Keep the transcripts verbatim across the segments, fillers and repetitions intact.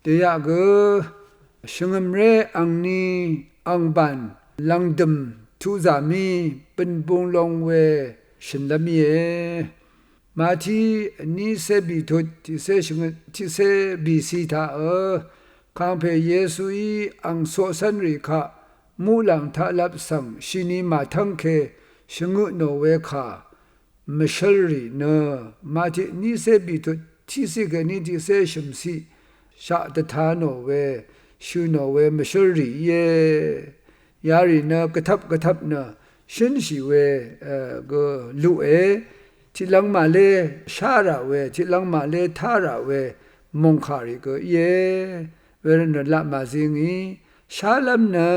Dèyaq gø shvngø̀mré angni angbàn lv̀ngdø̀m tuqzà mí bø̀n bung long we shø̀nlv́m íe. Mati vnícé bìtut tiqcé shvngøt tiqcé bìci taq ø, kàngpè Yesuí ang coqcv́nrì kaq muqlàng taqlap svng shini màtv́ngke shvngøt nò we kà mvshǿlrì nø, Mati vnícé bìtut tiqciq kèní tiqcé shø̀mciq shaq dvta nò we, shø̀ nò we mvshǿlrì íe. Yarì nø gvtvp gvtvp nø shǿnshì we, e, gø luqe. Tiqlvng màlé shá rà we, tiqlvng màlé tá rà we mòngkàrì gø íe. Wervt nø laq màzi ngì shálv́m nø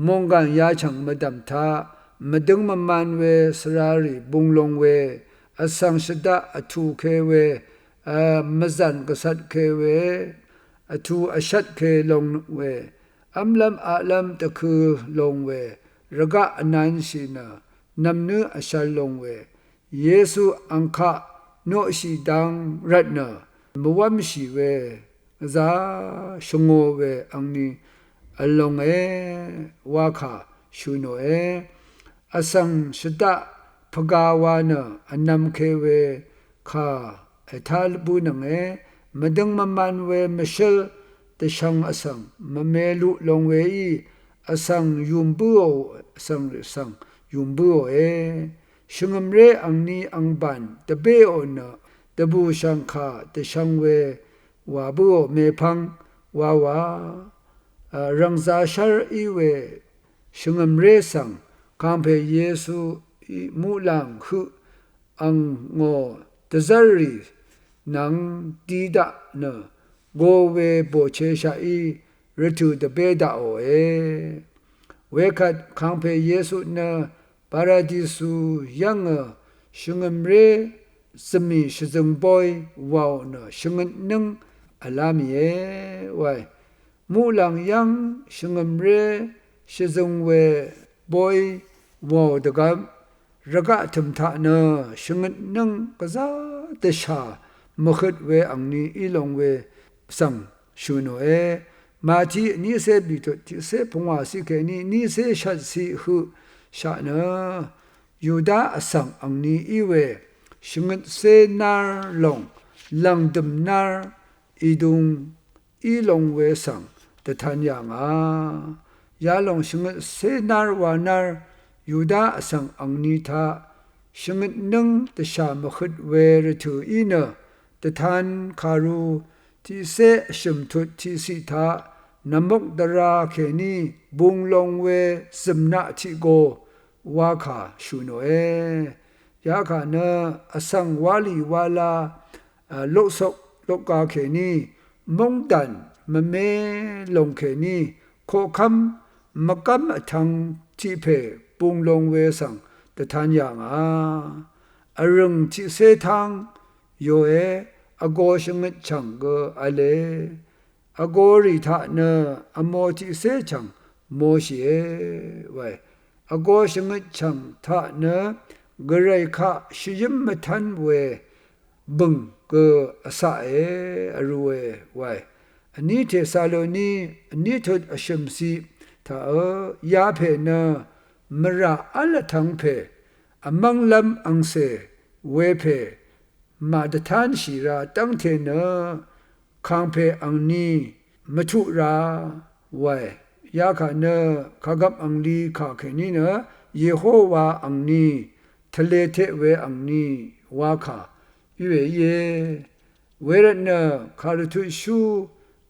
mònggàn yachv̀ng mvdv̀m taq mvdøng mvman we svrarì bung long we, vsvng shvdaq vtùke we, e, mvzàn gvcvtke we, vtù vshvtke long we, v́mlv́m aqlv́m dvkø̄ long we, rvgaq vnanshì nø nv̀mnǿ vshvl long we, Yesu ang kaq noqshì dang rvtnø mvwv́mshì we gvzá shvngō we angni vl longe wa kà shø̀ nòe. Vsvng shvdaq pvga wa nø vnvmke we kà ètá bǿnønge. Mvdøng mvman we mvshǿl dvshvng vsvng mvme luq long weí vsvng yùm bǿò, vsvng svng yùm bǿòe. Shvngø̀mré angni angbàn dvbéò nø dvbùshv̀ngkà dvshvng we wà bǿò mèpvng wawa, a, rv̀ngzāshv́r í we shvngø̀mré svng kàngpè Yesuí muqlàng høq angò dvzv́rrì nvng di daq nø go we bòcheshaqí rvtø̀ dvbé daqòe. Wekvt kàngpè Yesu nø Paradisu yv́ngø shvngø̀mré zvmì shvzøng bóy wàò nø shvngøtnǿng v̀lá mìe wae. Muqlàng yv́ng shvngø̀mré shvzøng we bóy wàò dvgvp rvgaq tø̀m taq nø shvngøtnǿng gvzá dvshà mvhøt we angni í long we svng shø̀ nòe. Mati vnícé bìtut tiqcé pungwàciq kèní vnícé shvtciq høq shaq nø Yuda vsvng angni í we shvngøtcé nár lòng lv̀ngdø̀m nár ìdung í long we svng dvtan yà ngà. Yalòng shvngøtcé nár wa nár Yuda vsvng angni taq shvngøtnǿng dvshà mvhøt we rvtø̀ í nø dvtan kàru tiqcé vshø̀m tut tiqciq taq nvmuk dvra kèní bung long we zø̀mnaq tiq go wa kà shø̀ nòe. Yakà nø vsvng wálì wala, a, loqsok loqga kèní móngdàn mvmé lòng kèní koqkv́m mvgv́m vtvng tiq pè bung long we svng dvtan yà ngà. Vrø̀ng tiqcé táng yoe, vgō shvngøt chv̀ng gø v̄le. Vgōrì taq nø vmō tiqcé chv̀ng mōshìe wae. Vgō shvngøt chv̀ng taq nø gvray kaq shvyǿm mvtv́n we bø̀ng gø vcaqe vrūe wae. Vní Tesaloni vní tut vshø̀mciq taq ø yapè nø mvrà v́l vtvng pè vmv́nglv́m angcè wepè màdvtánshì ra dv́ngte nø kàngpè angni mvtuq ra wae. Yakà nø kàgvp angli kà kèní nø Yehowa angni tvlē teq we angni wa kà íwe íe. Wervtnø kàrvtutshú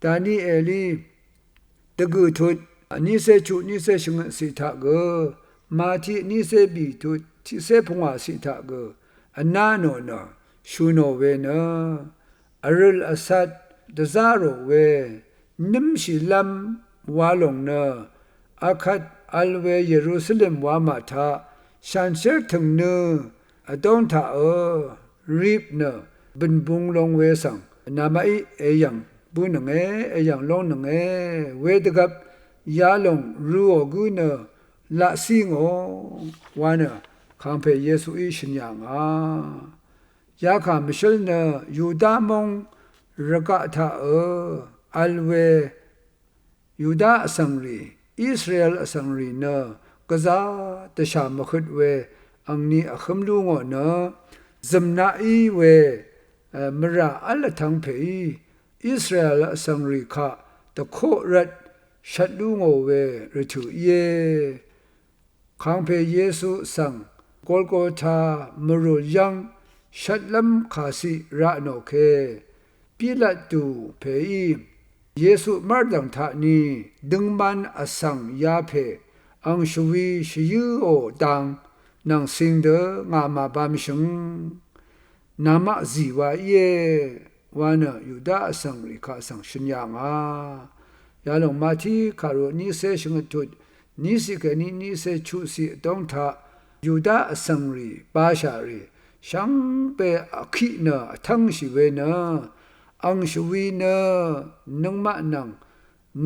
Danielí dvgø̀ tut vnícé chuq vnícé shvngøtciq taq gø, Mati vnícé bì tut tiqcé pungwàciq taq gø vná nò nø shù nò we nø, vrø̀l vcat dvzá rò we nǿmshìlv́m wa lòng nø, akvt vl we Yerusalem wamà taq shanshér tø̀ngnø vdóng taq ø rip nø bø̀nbung long we svng namaqí èyv̀ng bǿnønge, èyv̀ng lóngnønge. Wedvgvp yalòng røò gǿ nø laq cí ngò wa nø kàngpè Yesuí shø̀n yà ngà. Yakà mvshǿl nø Yuda móng rvgaq taq ø vl we Yuda vsvngrì, Israel vsvngrì nø gvzá dvshà mvhøt we angni vhǿm lú ngò nø, zø̀mnaqí we, e, mvrà v́l vtvng pèí Israel vsvngrì kaq dvkoq rvt shvt lú ngò we rvtø̀ íe. Kàngpè Yesu svng Golgota mvrùl yv́ng shvtlv́m kàciq raqnò ke, Pilat dù pèí Yesu mv́rdv̀ng taq ni døngman vsvng yapè ang shvwi shvyǿò dang nvng cing dø ngà màbamshø̀ng. Namaq zì wa íe wa nø Yuda vsvngrì kaq svng shøn yà ngà. Yalòng Mati kàru niqcé shvngøt tut, niqciq kèní niqcé chuqciq vdóng taq Yuda vsvngrì bashà rì shvngbe vkiq nø vtv́ngshì we nø, ang shvwi nø nøngmaq nvng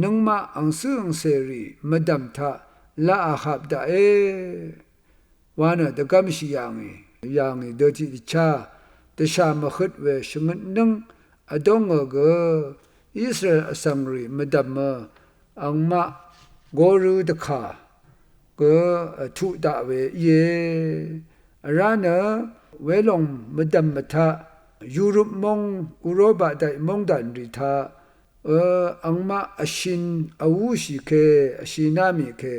nøngmaq angcǿ angcèrì mvdv̀m taq laqà hap daqé wa nø dvgv́mshì yà ngì, yà ngì dø tiqdvchá dvshà mvhøt we shvngøtnǿng vdóngø gø Israel vsvngrì mvdv̀mø angmaq gorø dvkà gø, e, tuq daq we íe. Vrá nø welòng mvdv̀m mvtaq Yurup móng Uropa daiq móngdànrì taq, e, angmaq vshin vwúshì ke, vshiná mì ke,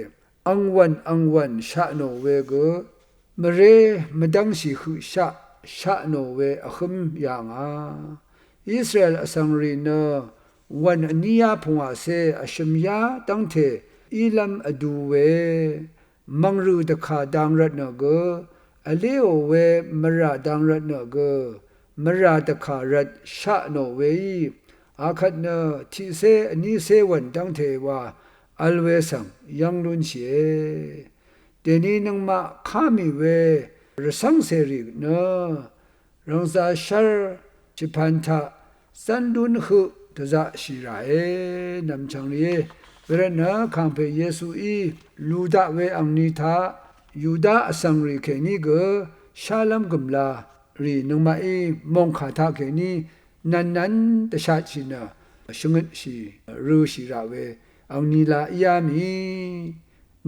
angwv̀n angwv̀n shaqnò we gø, mvré mvdv́ngshì høqshaq shaqnò we vhǿm yà ngà. Israel vsvngrì nø wv̀n vníyá pungwàcé vshø̀myá dv́ngte ílv́m vdu we, mv̀ngrø̀ dvkà dang rvtnø gø, vléò we mvrà dang rvtnø gø, mvrà dvkà rvt shaqnò weí, akvt nø tiqcé vnícé wv̀n dv́ngte wa vl we svng yv́ng lúnshìe. Dèni nøngmaq ká mì we rvcv́ngcèrì nø rv̀ngzà shv́r shvpan taq zv́n lún høq dvzaqshì ràe, nv̀mchv̀ng rìé. Wervtnø kàngpè Yesuí lù daq we angni taq Yuda vsvngrì kèní gø shálv́m gø̀mla rì nøngmaqí mòngkà taqkèní nv̀nnv́n dvshatshì nø shvngøtshì rø̄shì raq we angni la íá mì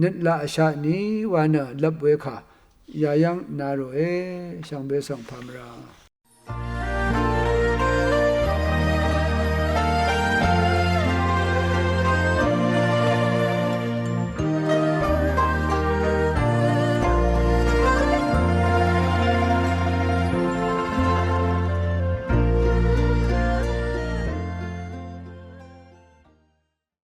nøt laq vsha ni wa nø lvp we kà yayv́ng na ròe. Shvngbe svng pà mvrà